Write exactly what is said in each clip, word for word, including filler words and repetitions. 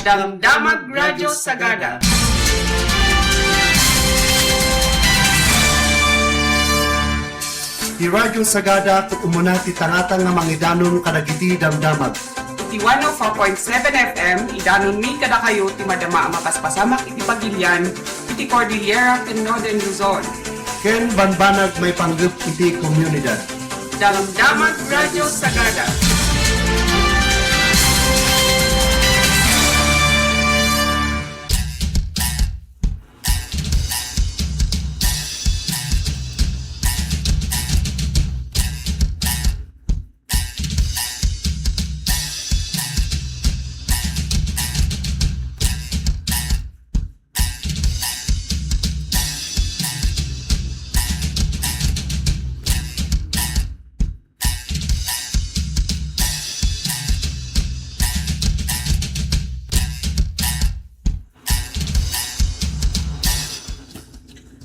Damdamag Radio Sagada. Ti Radio Sagada ket umuna ti tangata nga mangidanon kadagiti damdamag. Ti one oh four point seven F M, idanonmi kadakayo ti madama a mapaspasamak iti pagilian iti Cordillera ken Northern Luzon. Ken bambanag maipanggep iti komunidad. Damdamag Radio Sagada.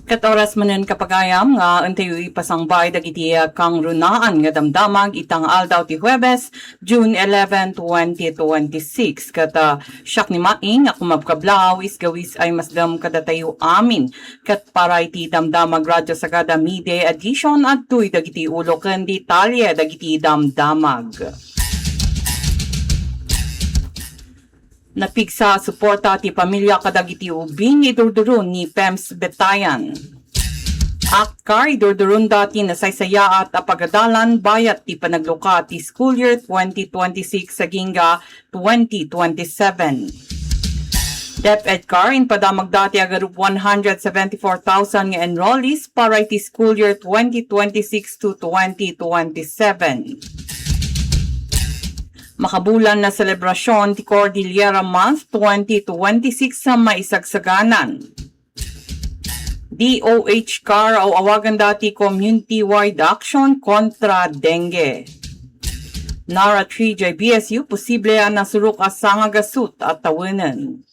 Ket oras manen, kapagayam, nga intayo ipasangbay dagiti, ah, kangrunaan nga damdamag ita nga aldaw ti Huwebes, June eleven, twenty twenty-six. Ket, ah, siak ni Maing a kumabkablaw, isgawis ay masdem kadatayo amin. Ket para iti Damdamag Radio Sagada Midday Edition, adtoy dagiti ulo ken detalye dagiti damdamag. Napigsa a suporta ti pamilia kadagiti ubing, idurduro ni Pems Betayan. Akcar, idurduronda ti nasaysayaat a pagadalan bayat ti panagluka ti school year twenty twenty-six agingga twenty twenty-seven. DepEd Car, impadamagda ti agarup one hundred seventy-four thousand nga enrollees para iti school year twenty twenty-six to twenty twenty-seven. Makabulan na selebrasyon ti Cordillera Month twenty twenty-six a maisagsaganan. D O H Car, aw-awaganda ti Community-Wide Action kontra Dengue. Nara three J B S U, posible a nasurok a sangagasut a tawenen.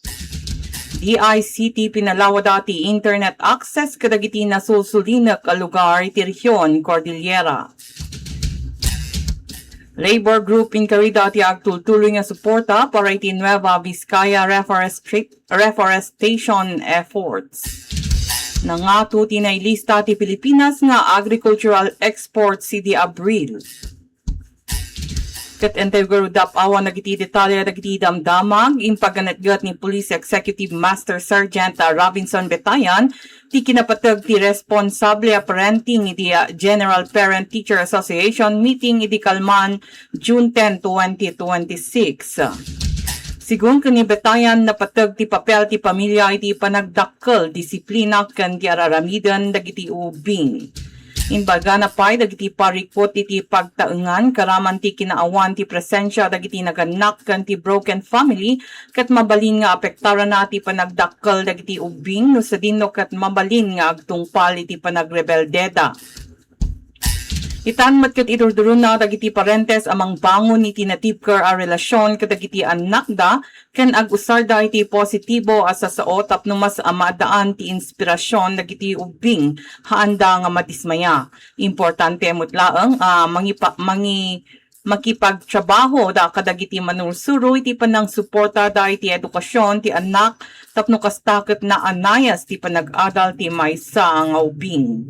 D I C T, pinalawada ti internet access kadagiti nasulsulinek a lugar iti rehiyon Cordillera. Labor Group, inkarida ti agtultuloy nga suporta para iti Nueva Vizcaya reforestra-, reforestation efforts. Nangato ti nailista ti Pilipinas nga agricultural exports idi Abril. Ket intayo garud dap-awan dagiti detalye dagiti damdamag, impaganetget ni Police Executive Master Sergeant Robinson Betayan ti kinapateg ti responsable a parenting iti, ah, General Parent Teacher Association meeting idi kalman, June ten, twenty twenty-six. Sigun ken ni Betayan, napateg ti papel ti pamilia iti panagdakkel, disiplina ken ti ar-aramiden dagiti ubing. Imbagana pay dagiti parikut iti pagtaengan, karaman ti kinaawan ti presensia dagiti nagannak ken ti broken family, ket mabalin nga apektarana ti panagdakkel dagiti ubbing no sadino ket mabalin nga agtungpal iti panagrebeldeda. Itan met ket idurduronna dagiti parentes a mangbangon iti natibker a relasion kadagiti annakda ken ag-usarda iti positibo a sasao tapno mas a maadaan ti inspirasion dagiti ubbing haanda nga madismaya. Importante met laeng a mangipa-, mangi-, makipagtrabahoda kadagiti manursuro iti panangsuportada iti edukasion ti annak tapno kasta ket naanayas ti panag-adal ti maysa nga ubing.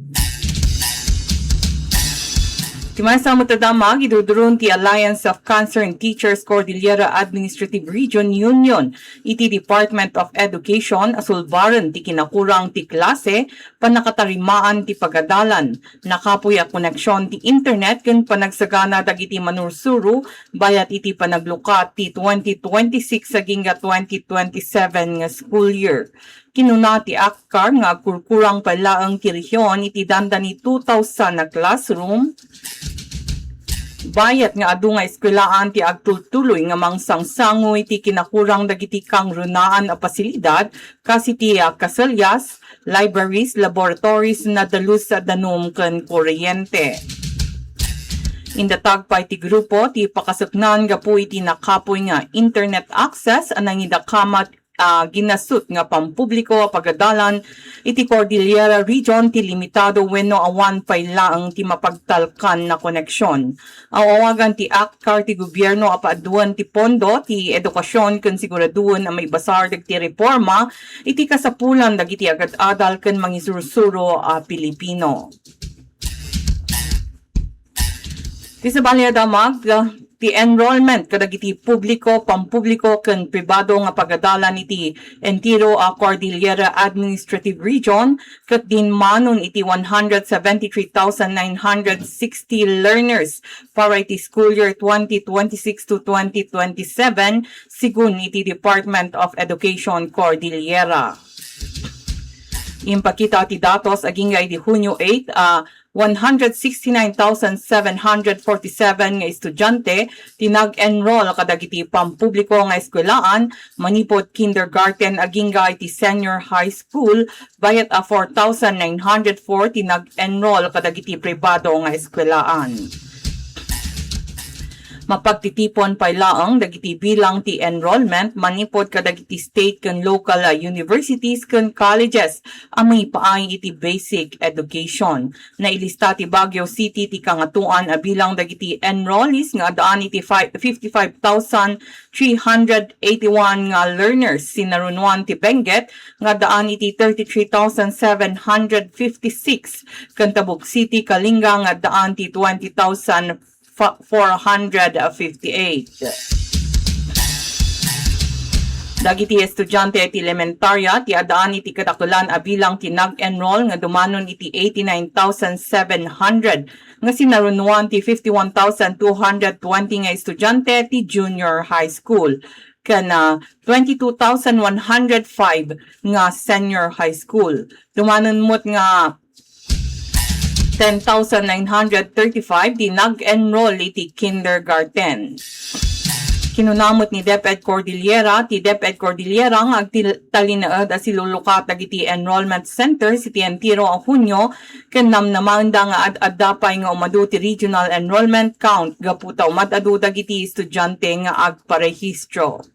Ti maysa met a damag, idurduron ti Alliance of Concerned Teachers Cordillera Administrative Region Union iti Department of Education a sulbaren ti kinakurang ti klase, pannakatarimaan ti pagadalan, nakapuy a koneksion ti internet ken panagsagana dagiti manursuro bayat iti panaglukat ti twenty twenty-six agingga twenty twenty-seven nga school year. Kinuna ti ACCAR nga agkurkurang pay laeng ti rehiyon iti dandani two thousand a classroom, bayat nga adu nga eskuelaan ti agtultuloy nga mangsangsango iti kinakurang dagiti kangrunaan a pasilidad, kas iti, ah, kaselyas, libraries, laboratories, nadalus a danum ken kuryente. Indatag pay ti grupo ti pakaseknan gapu iti nakapuy nga internet access a nangidakamat ah, ginasut nga pampubliko a pagadalan iti Cordillera Region ti limitado wenno awan pay laeng ti mapagtalkan a koneksion. Aw-awagan ti ACTCAR ti gobierno a paaduen ti pondo ti edukasion ken siguraduon a maibasar dagiti reforma iti kasapulan dagiti agad-adal ken mangisursuro a Pilipino. Ti sabali a damag, ti enrollment kadagiti publiko, pampubliko ken pribado nga pagadalan iti entero a Cordillera Administrative Region ket dinmanon iti one hundred seventy-three thousand nine hundred sixty learners para iti school year twenty twenty-six to twenty twenty-seven, sigun iti Department of Education Cordillera. Impakita ti datos agingga idi Hunyo eight a one hundred sixty-nine thousand seven hundred forty-seven nga estudiante ti nag-enroll kadagiti pampubliko nga eskuelaan manipud kindergarten agingga iti senior high school, bayat a four thousand nine hundred four ti nag-enroll kadagiti pribado nga eskuelaan. Mapagtitipon pay laeng dagiti bilang ti enrollment manipud kadagiti state ken local, ah, universities ken colleges a maipaay iti basic education. Nailista ti Baguio City ti kangatoan a bilang dagiti enrollees nga addaan iti fi-, fifty-five thousand three hundred eighty-one nga learners. Sinarunoan ti Benguet nga addaan iti thirty-three thousand seven hundred fifty-six, ken Tabuk City, Kalinga nga addaan ti twenty thousand four hundred fifty-eight. Dagiti estudiante ti elementaria ti addaan iti kadakelan a bilang ti nag-enroll nga dumanon iti eighty-nine thousand seven hundred nga sinarunoan ti fifty-one thousand two hundred twenty nga estudiante ti junior high school ken, ah, twenty-two thousand one hundred five nga senior high school. Dumanon met nga ten thousand nine hundred thirty-five ti nag-enroll iti kindergarten. Kinuna met ni DepEd Cordillera, ti DepEd Cordillera nga agtil-, talinaed a silulukat dagiti enrollment centers iti entero a Hunyo ken namnamaenda nga ad-adda pay nga umadu ti regional enrollment count gapu ta umad-adu dagiti estudiante nga agparehistro.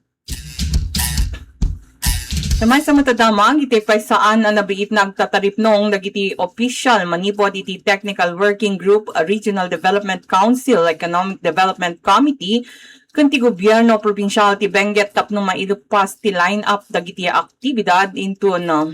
Sa maysa met a damag, iti paysaan a nabiit nga agtataripnong dagiti opisyal manipud iti Technical Working Group, Regional Development Council, Economic Development Committee, ken ti gobierno probinsial ti Benguet tapno mailuppas ti line-up dagiti aktibidad inton, uh,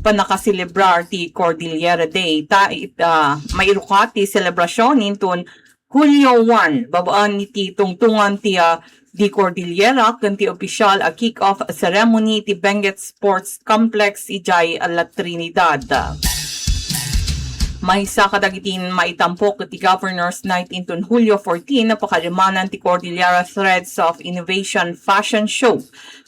pannakaselebrar ti Cordillera Day. Ta, it-, ah, mairukat ti selebrasion inton Hulio one, babaen iti tungtungan ti, ah, di Cordillera ken ti opisyal a kick-off ceremony ti Benguet Sports Complex idiay La Trinidad. Maysa kadagiti maitampo ket ti Governor's Night inton Hulio fourteen a pakairmanan ti Cordillera Threads of Innovation Fashion Show.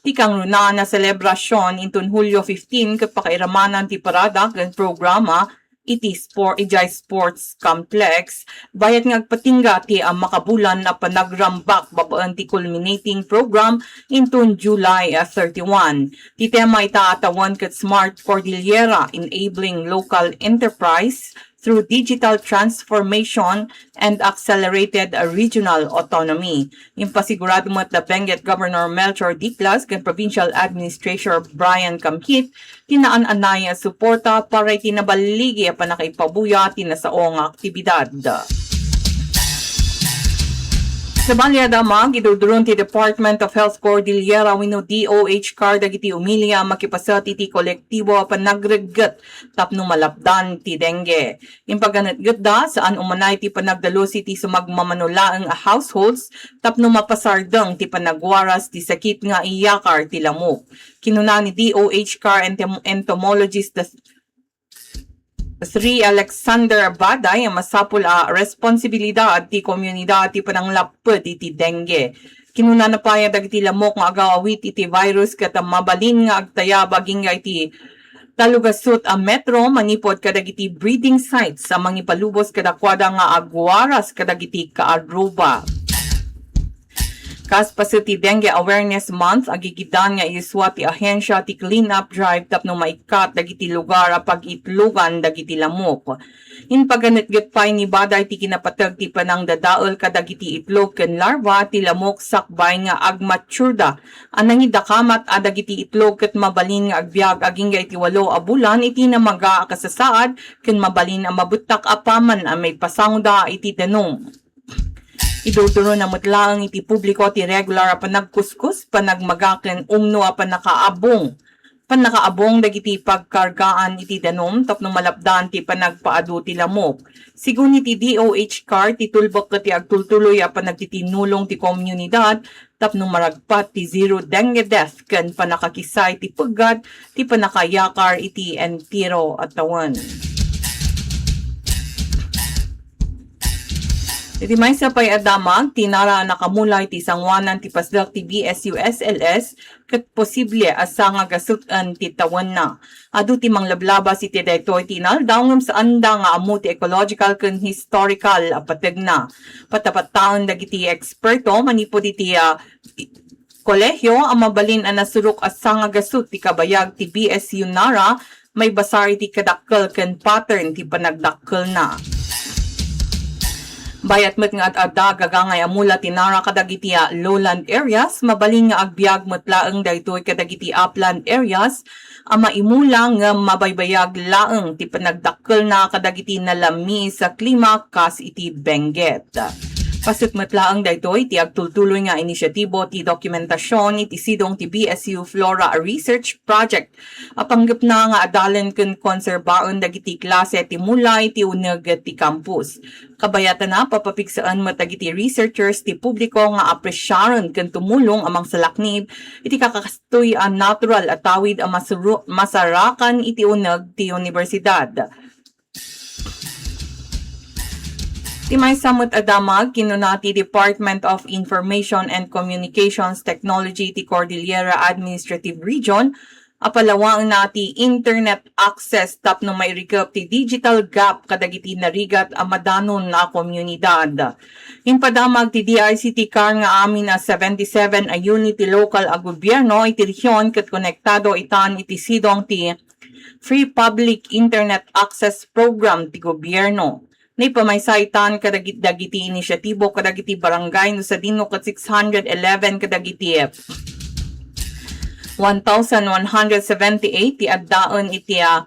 Ti kangrunaan a selebrasion inton Hulio fifteen ket pakairamanan ti parada ken programa iti spor-, idiay sports complex, bayat nga agpatingga ti, ah, makabulan a panagrambak babaen ti culminating program inton July, ah, thirty-one. Ti tema ita a tawen ket Smart Cordillera, Enabling Local Enterprise through Digital Transformation and Accelerated, ah, Regional Autonomy. Impasigurado met da Benguet Governor Melchor Diclas ken Provincial Administrator Brian Camhit ti naan-anay a suporta para iti naballigi a pannakaipabuya ti nasao nga aktibidad. Sabali a damag, iduduron ti Department of Health Cordillera wenno D O H CAR dagiti umili a makipaset iti kolektibo a panagregget tapno malapdan ti dengue. Impaganetgetda, saan umanay ti panagdalus iti sumagmamano laeng a households tapno mapasardeng ti panagwaras ti sakit nga iyakar ti lamok. Kinuna ni D O H CAR entem-, entomologist Sri Alexander Abaday a masapul a responsibilidad ti komunidad ti pananglapped iti dengue. Kinunana pay a dagiti lamok nga agaw-awit iti virus ket mabalin nga agtayab agingga iti talugasut a metro manipud kadagiti breeding sites a mangipalubos kadakuada nga agwaras kadagiti kaarruba. Kas paset ti Dengue Awareness Month, agigidan nga iisua ti ahensia ti clean-up drive tapno maikkat dagiti lugar a pag-itlogan dagiti lamok. Impaganetget pay ni Baday ti kinapateg ti panangdadael kadagiti itlog ken larva ti lamok sakbay nga agmatureda a nangidakamat a dagiti itlog ket mabalin nga agbiag agingga iti walo a bulan iti namaga a kasasaad ken mabalin a mabettak apaman a maipasangoda iti danum. Idurdurona met laeng iti publiko ti regular a panagkuskus, panagmaga ken umno a pannakaabong pannakaabong dagiti pagkargaan iti danum tapno malapdan ti panagpaadu ti lamok. Sigun iti D O H car, ti tulbek ket ti agtultuloy a panagtitinulong ti komunidad tapno maragpat ti zero dengue death ken pannakakisay ti peggat ti pannakayakar iti entero a tawen. Iti maysa pay a damag, ti Nara a nakamula iti sangoanan ti pasdek ti B S U S L S ket posible a sangagasut-en ti tawenna. Adu ti manglablabas iti daytoy ti inaldaw ngem saanda nga ammo ti ecological ken historical a pategna. Patapattaen dagiti eksperto manipud iti, ah, i-, kolehio a mabalin a nasurok a sangagasut ti kabayag ti B S U Nara maibasar iti kadakkel ken pattern ti panagdakkelna. Bayat met nga ad-adda gagangay a mula ti Nara kadagiti, ah, lowland areas, mabalin nga agbiag met laeng daytoy kadagiti upland areas a maimula ngem mabaybayag laeng ti panagdakkelna kadagiti nalamiis a klima kas iti Benguet. Paset met laeng daytoy ti agtultuloy nga inisyatibo ti dokumentasion iti sidong ti B S U Flora Research Project a panggepna nga adalen ken konserbaen dagiti klase ti mula iti uneg ti campus. Kabayatna, papapigsaen met dagiti researchers ti publiko nga apresiaren ken tumulong a mangsalaknib iti kakastoy a natural a tawid a masuru-, masarakan iti uneg ti universidad. Ti maysa met a damag, kinuna ti Department of Information and Communications Technology ti Cordillera Administrative Region a palawaenna ti internet access tapno mairikep ti digital gap kadagiti narigat a madanon a komunidad. Impadamag ti D I C T car nga amin a seventy-seven a unit ti lokal a gobierno iti rehiyon ket konektado itan iti sidong ti Free Public Internet Access Program ti gobierno. Naipamaysa itan kadagit-, dagiti inisyatibo kadagiti barangay no sadino ket six hundred eleven kadagiti one thousand one hundred seventy-eight ti addaen iti, ah,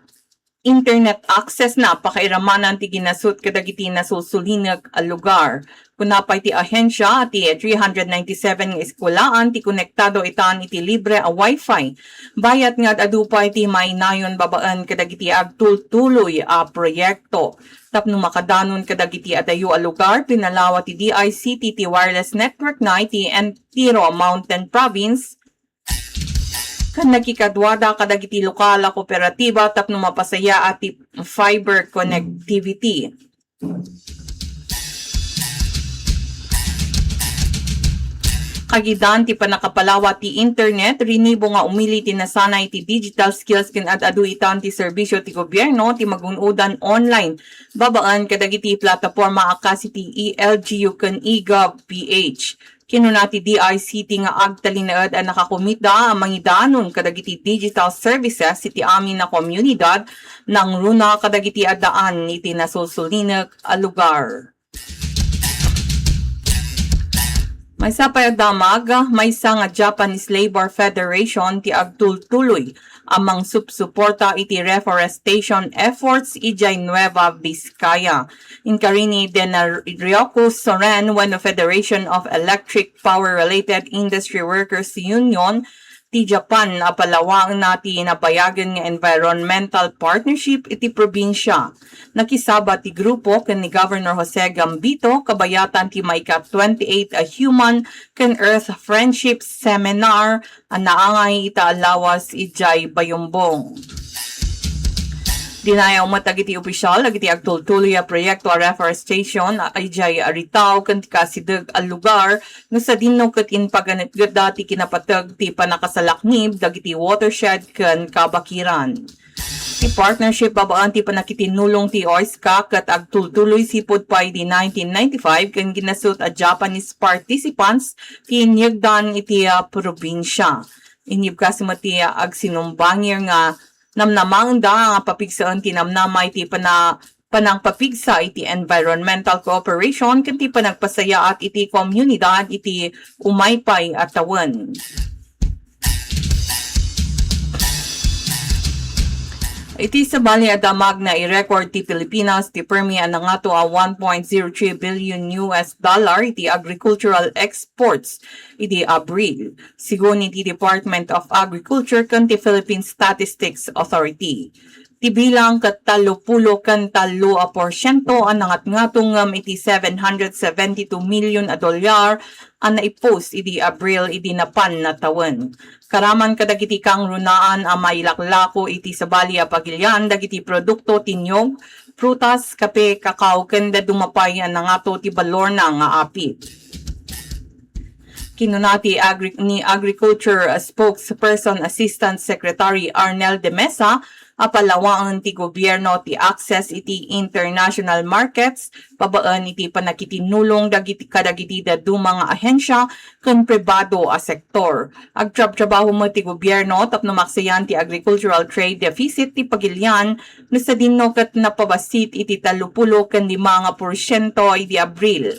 internet access na pakairamanan ti ginasut kadagiti nasulsulinek a lugar. Kuna pay ti ahensia, ti three hundred ninety-seven nga eskuelaan ti konektado itan iti libre a wifi. Bayat nga ad-adu pay ti mainayon babaen kadagiti agtultuloy a proyekto. Tapno makadanon kadagiti adayo a lugar, pinalawa ti D I C T ti wireless network na iti entero a Mountain Province ken nakikaduada kadagiti lokal a kooperatiba tapno mapasayaat ti fiber connectivity. Kagidan ti pannakapalawa ti internet, rinibo nga umili ti nasanay iti digital skills ken ad-adu itan ti serbisio ti gobierno ti magun-odan online babaen kadagiti plataporma a kas iti E L G U ken eGov P H. Kinuna ti D I C T nga agtalinaed a nakakomitda a mangidanon kadagiti digital services iti amin a komunidad nangruna kadagiti addaan iti nasulsulinek a lugar. Maysa pay a damag, maysa nga Japanese Labor Federation ti agtultuloy a mangsupsuporta iti reforestation efforts idiay Nueva Vizcaya. Inkarin ni Denarioko Soren wenno Federation of Electric Power Related Industry Workers Union ti Japan a palawaenna ti nabayagen nga environmental partnership iti probinsia. Nakisaba ti grupo ken ni Governor Jose Gambito kabayatan ti maika twenty-eight a human ken earth friendship seminar a naangay ita a lawas idiay Bayumbong. Dinayaw met dagiti opisyal dagiti agtultuloy a proyekto a reforestation a idiay Aritao ken ti kasideg a lugar no sadino ket impaganetgetda ti kinapateg ti pannakasalaknib dagiti watershed ken kabakiran. Ti partnership babaen ti panakitinulong ti OISCA ket agtultuloy sipud pay di nineteen ninety-five ken ginasut a Japanese participants ti inyegdan iti, ah, probinsia. Inyebkas met ti, ah, agsinumbangir nga namnamaenda nga papigsaen ti namnama iti pana-, panangpapigsa iti environmental cooperation ken ti panagpasayaat iti komunidad iti umay pay a tawen. Iti sabali a damag, nairecord ti Pilipinas ti permi a nangato a one point zero three billion U S dollar iti agricultural exports idi Abril, sigun iti Department of Agriculture ken ti Philippine Statistics Authority. Ti bilang ket tallopulo ken tallo a porsiento a nangatngato ngem iti seven hundred seventy-two million a dolyar a naipost idi Abril idi napan a tawen. Karaman kadagiti kangrunaan a mailaklako iti sabali a pagilian dagiti produkto ti niyog, prutas, kape, kakao, ken dadduma pay a nangato ti balorna nga apit. Kinuna ti Agri-, ni Agriculture Spokesperson Assistant Secretary Arnel de Mesa a palawaen ti gobierno ti access iti international markets babaen iti panakitinulong dagiti, kadagiti dadduma nga ahensya ken pribado a sektor. Agtrabtrabaho met ti gobierno tapno maksayan ti agricultural trade deficit ti pagilian no sadino ket napabassit iti tallopulo ken lima nga porsiento idi Abril.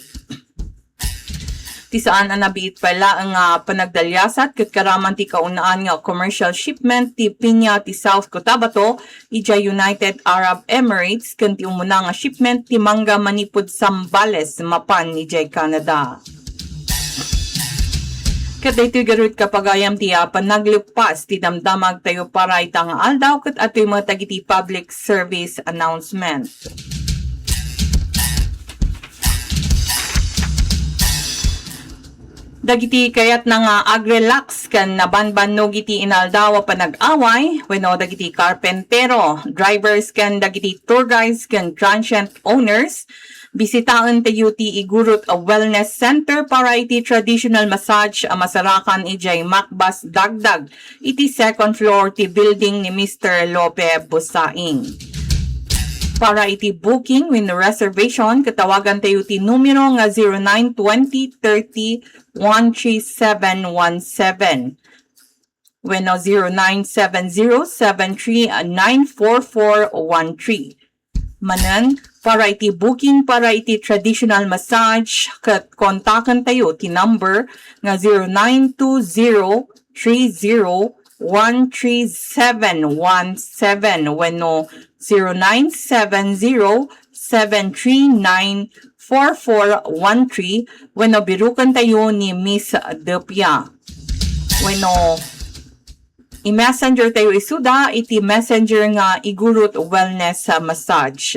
Ti saan a nabiit pay laeng nga panagdaliasat ket karaman ti kaunaan nga commercial shipment ti piña ti South Cotabato idiay United Arab Emirates ken ti umuna nga shipment ti mangga manipud Zambales mapan idiay Canada. Ket daytoy garud, kapagayam, ti, ah, panaglepas ti damdamag tayo para ita nga aldaw, ket atoy met dagiti public service announcement. Dagiti kayatna nga agrelax ken nabanbannog iti inaldaw a panag-away wenno dagiti karpentero, drivers ken dagiti tour guides ken transient owners, bisitaen tayo ti Igurut Wellness Center para iti traditional massage a masarakan idiay Macbas Dagdag iti second floor ti building ni Mister Lope Busaing. Para iti booking wenno reservation, katawagan tayo ti numero nga zero nine twenty thirty one three seven one seven wenno zero nine seven zero seven three nine four four one three. Manen, para iti booking para iti traditional massage, ket kontaken tayo ti number nga zero nine two zero three zero one three seven one seven wenno zero nine seven zero seven three nine four four one three wenno biruken tayo ni Miss Depia. Wenno i-messenger tayo isuda iti messenger nga Igurut Wellness, ah, Massage.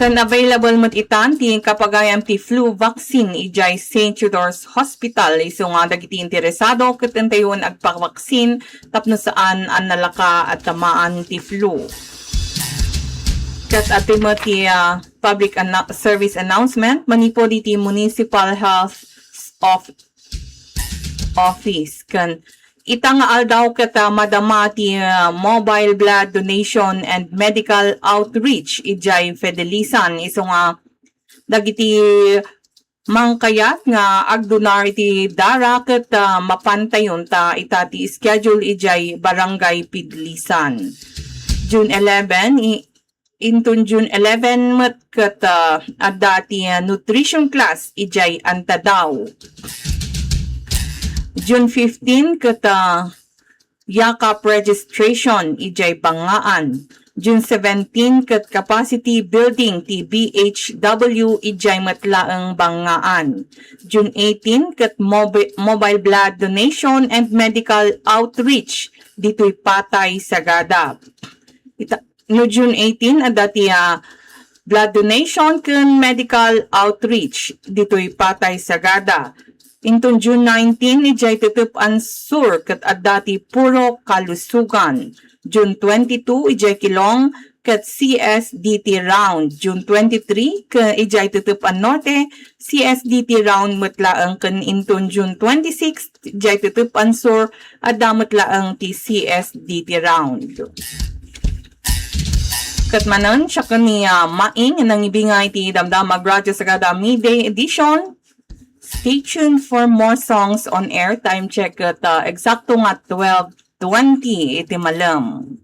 Ken available met itan ti kapagayam ti flu vaccine idiay Saint Theodore's Hospital. Isu nga dagiti interesado, ket intayon agpavaksin tapno saan a nalaka a tamaan ti flu. Ket atoy met ti, ah, public anno-, service announcement manipud iti Municipal Health of Office. Ken ita nga aldaw ket, ah, madama ti, ah, mobile blood donation and medical outreach idiay Fedelisan. Isu nga dagiti mangkayat nga agdonar iti dara ket, ah, mapantayon ta ita ti schedule idiay Barangay Pidlisan. June eleven, i-, inton June eleven met ket, ah, adda ti, ah, nutrition class idiay Antadao. June fifteen ket, ah, Yakap registration idiay Bangaan. June seventeen ket capacity building ti B H W idiay met laeng Bangaan. June eighteen ket mobi-, mobile blood donation and medical outreach ditoy Patay, Sagada. Ita-, no June eighteen, adda ti, ah, blood donation ken medical outreach ditoy Patay, Sagada. Inton June nineteen, idiay Tutup-an Sur ket adda ti Purok Kalusugan. June twenty-two, idiay Kilong, ket C S D T Round, June twenty-three, ken idiay Tetep-an Norte, C S D T Round met laeng ken inton June twenty-six, idiay Tetep-an Sur, adda met laeng ti C S D T Round. Ket manen, siak ni, ah, Maing, nangibingay ti damdama ag Radyo Sagada Midday Edition. Stay tuned for more songs on air. Time check ket, ah, eksakto nga twelve twenty iti malem.